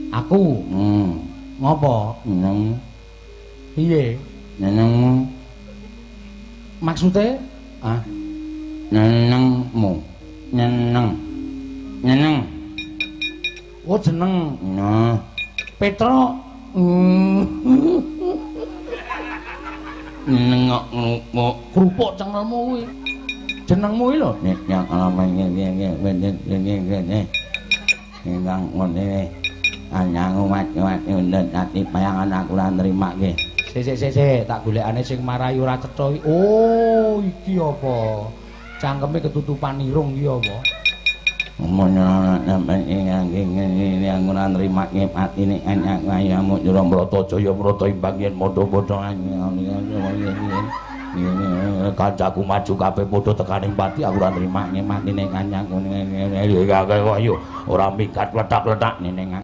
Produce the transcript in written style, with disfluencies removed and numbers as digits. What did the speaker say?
Aku. Ngopo? Neng. Piye? Nenengmu. Maksude? Ah. Nenengmu. Neneng. Neneng. Oh jeneng. Nah. Petro. Nengok ngrupuk. Krupuk cengelmu kuwi. Jenengmu iki lho. Nek yang alaman ngene ngene ngene ngene. Ingkang ngene. Anyangu wat-wat ndut ati payangan aku ora nrimake. Sik sik sik tak golekane sing marai ora cetha iki. Oh, iki apa? Cangkeme ketutupan irung iki apa? Sampeyan ingkang ngene aku ora nrimake patine anyaku ayamu jero Bratajaya Brata imbang yen padha-padha kancaku maju kabeh padha tekaning pati aku ora nrimake matine kancaku. Ayo ora minggat letak-letak ning